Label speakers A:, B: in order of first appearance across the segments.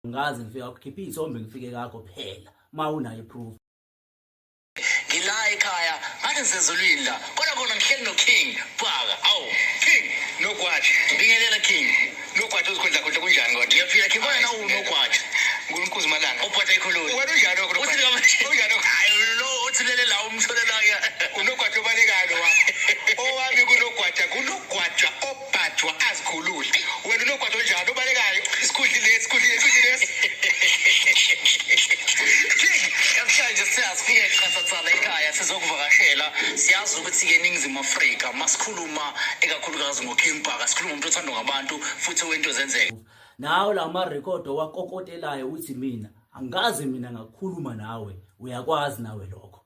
A: Ngaze ngifika kukhipha iy'thombe ngifike kakho phela uma unayo i-proof.
B: Ngila ekhaya ngathi ngisezulwini la kodwa kona ngihleli noKing Bhaka. Awu
C: King Nogwaja.
B: Bingelela King.
C: Nogwaja uzikhundla khundla kunjani kodwa?
B: Ngiyaphila King kodwa nawu uNogwaja.
C: Nkunzi malanga.
B: Ophatha ikhululu.
C: Wena unjani lokho?
B: Uthi
C: Nogwaja? Unjani lokho?
B: Hayi lo othulele la umtholela ke.
C: Unogwaja obalekayo lo wakho. Owami kunogwaja, kunogwaja obhajwa azikhulule. Wena unogwaja onjani obalekayo? Isikhundla lesi, isikhundla lesi, isikhundla lesi.
B: King, namhlanje siyasifike qathathana ekhaya sizokuvakashela. Siyazi ukuthi ke eNingizimu Afrika masikhuluma ekakhulukazi ngoKing Bhaka, sikhuluma umuntu othandwa ngabantu futhi wento zenzeka.
A: Nawo la marekhodi owakokotelayo uthi mina angikaze mina ngakhuluma nawe, uyakwazi nawe lokho.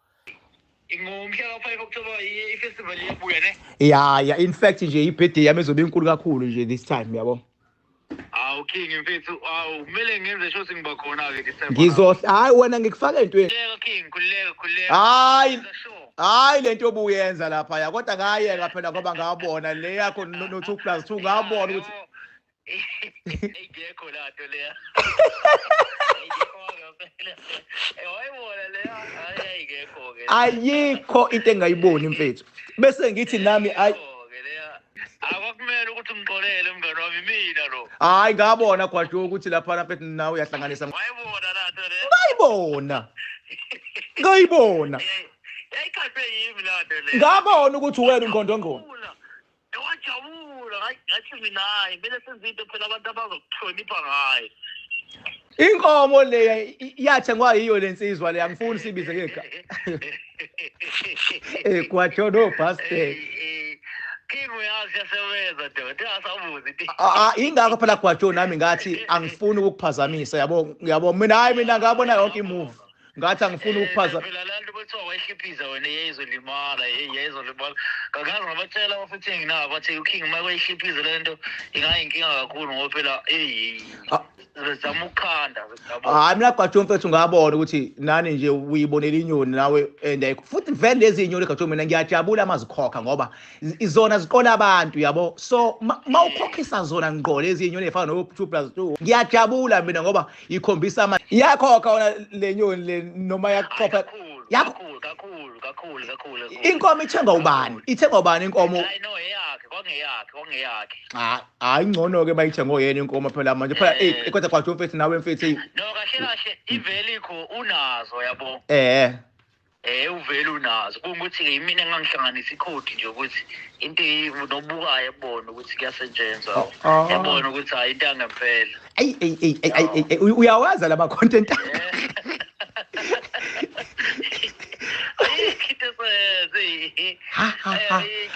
B: Ngomhla ka-5 October i-festival iyabuya ne?
D: Ya ya, in fact nje i-birthday yami izobe inkulu kakhulu nje this time, yabo.
B: Awu King mfethu, awu kumele ngenze sure ukuthi ngiba khona-ke this time.
D: Ngizohla, hayi wena ngikufaka entweni.
B: Khululeka King, khululeka, khululeka.
D: Hayi.
B: Ngenza sure.
D: Hayi lento obuyenza lapha ya, kodwa ngayeka phela ngoba ngabona le yakho no 2 plus 2 ngabona ukuthi
B: Ayikho la nto leya. Ayikho ngempela. Wayibona leya, hayi ayikho ke.
D: Ayikho into engayiboni mfethu. Bese ngithi nami ayi
B: Ayikho-ke leya. Akwakumele ukuthi ungixolele mngani wami mina lo.
D: Hayi ngabona Gwajo ukuthi lapha mfethu nawe uyahlanganisa.
B: Wayibona la nto leya.
D: Ngayibona. Ngayibona.
B: Yayikhathwe yimi la nto leya.
D: Ngabona ukuthi wena ungqondongqondo.
B: Wajabula ngathi mina hayi kumele senze into phela abantu abazokuhlonipha ngayo.
D: Inkomo le yathengwa yiyo lensizwa le, angifuni sibize ngegama. Eh Gwajo no bastard.
B: King uyazi yasebenza doda asabuzi.
D: Ah, ingakho phela Gwajo nami ngathi angifuni ukukuphazamisa, yabo, yabo mina hayi mina ngabona yonke imove. Ngathi angifuni ukuphaza.
B: Phela la nto bethiwa wayihliphisa wena yayizolimala, hey yayizolimala. Kakazi ngabatshela abafuthi nginabo bathi uKing uma kwayihliphisa le nto ingayinkinga kakhulu ngoba phela hey bezama ukukhanda yabo.
D: Hayi mina Gwajo mfethu ngabona ukuthi nani nje uyibonela inyoni nawe and ayikho futhi vele lezi inyoni Gwajo mina ngiyajabula mazikhokha ngoba izona ziqola abantu, yabo. So mawukhokhisa zona ngqo lezi inyoni ezifana no 2 plus 2 ngiyajabula mina ngoba ikhombisa ama iyakhokha wona le nyoni le noma yakukhokha
B: Yakho kakhulu kakhulu kakhulu kakhulu.
D: Inkomo ithengwa ubani? Ithengwa ubani inkomo?
B: Hayi no eyakhe, kwangeyakhe, kwangeyakhe.
D: Hayi hayi ngcono ke bayithengwe yena inkomo phela manje phela eh kodwa Gwajo mfethu nawe mfethu.
B: No kahle kahle ivele ikho unazo yabo.
D: Eh.
B: Uvele unazo. Kungukuthi ke imina engangihlanganisa ikhodi nje ukuthi into nobukayo ebona ukuthi kuyasetshenzwa. Yabona ukuthi hayi into angempela.
D: Ayi ayi ayi ayi uyawaza lama content.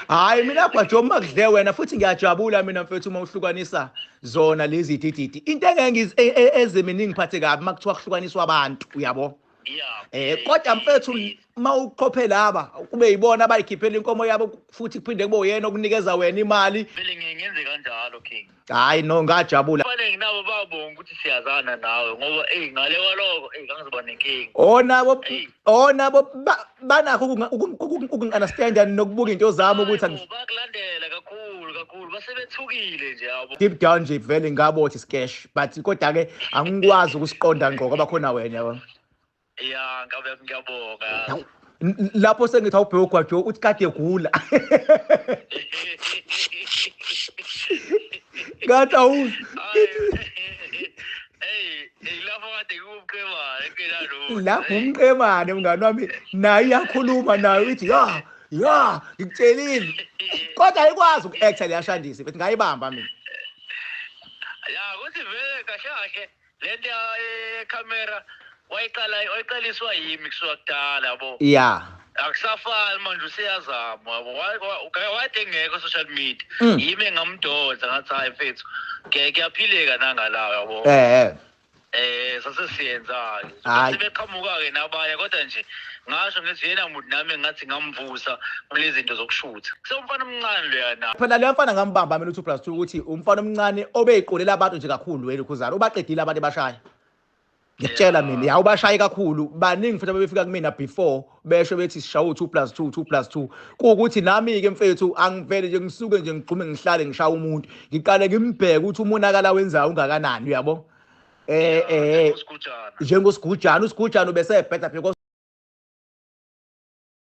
D: Hayi mina Gwajo uma kudle wena futhi ngiyajabula mina mfethu uma uhlukanisa zona lezi dididi. Into engeke eziminingi ngiphathe kabi uma kuthiwa kuhlukaniswa abantu, uyabo. Kodwa mfethu uma uqophe laba kube yibona abayikhiphela inkomo yabo futhi kuphinde kube uyena okunikeza wena imali.
B: Vele ngiyenze kanjalo King.
D: Hayi no ngajabula.
B: Kufanele nabo babonga ukuthi siyazana nawe ngoba ey ngale kwaloko ey ngangizoba nenkinga.
D: Onabo onabo banakho ukungi-understand nokubuka into zami ukuthi
B: bakulandela kakhulu kakhulu basebethukile nje yabo.
D: Deep down nje vele ngabo uthi scash but kodwa ke angikwazi ukusiqonda ngqo ngoba khona wena, yabo.
B: Ya ngabe ngiyabonga.
D: Lapho sengithi awubheke uGwajo uthi kade egula. Ngathi awu.
B: Hey, lapho kade kuwumqemane engenalutho.
D: Lapho umqemane mngani wami naye iyakhuluma naye uthi ya ya ngikutshelile. Kodwa ayikwazi uku-acta leyashandisi bethi ngayibamba mina.
B: Ya kuthi vele kahle kahle lento yekhamera wayiqala wayiqaliswa yimi kusuka kudala yabo.
D: Ya.
B: Akusafani manje useyazama yabo. Wade engekho social media. Yimi engamdonsa ngathi hayi mfethu kuyaphileka nangalawo yabo. Sase siyenza-ke. Sebeqhamuka-ke nabanye kodwa nje ngasho ngithi yena muntu nami ngathi ngamvusa kulezi zinto zokushutha. Kusewumfana omncane loya na.
D: Phela leya mfana ngambamba mina u-2 plus 2 ukuthi umfana omncane obeyiqolela abantu nje kakhulu wena Khuzani ubaqedile abantu ebashaya. Ngiyakutshela mina ya ubashaye kakhulu baningi futhi abebefika kumina before besho bethi sishaye u-2 plus 2 2 plus 2 kuwukuthi nami-ke mfethu angivele nje ngisuke nje ngigxume ngihlale ngishaya umuntu ngiqale ngimbheke ukuthi umonakala wenzayo ungakanani, uyabo. Eh eh,
B: Njengosigujana.
D: Njengosigujana, usigujana ubese better because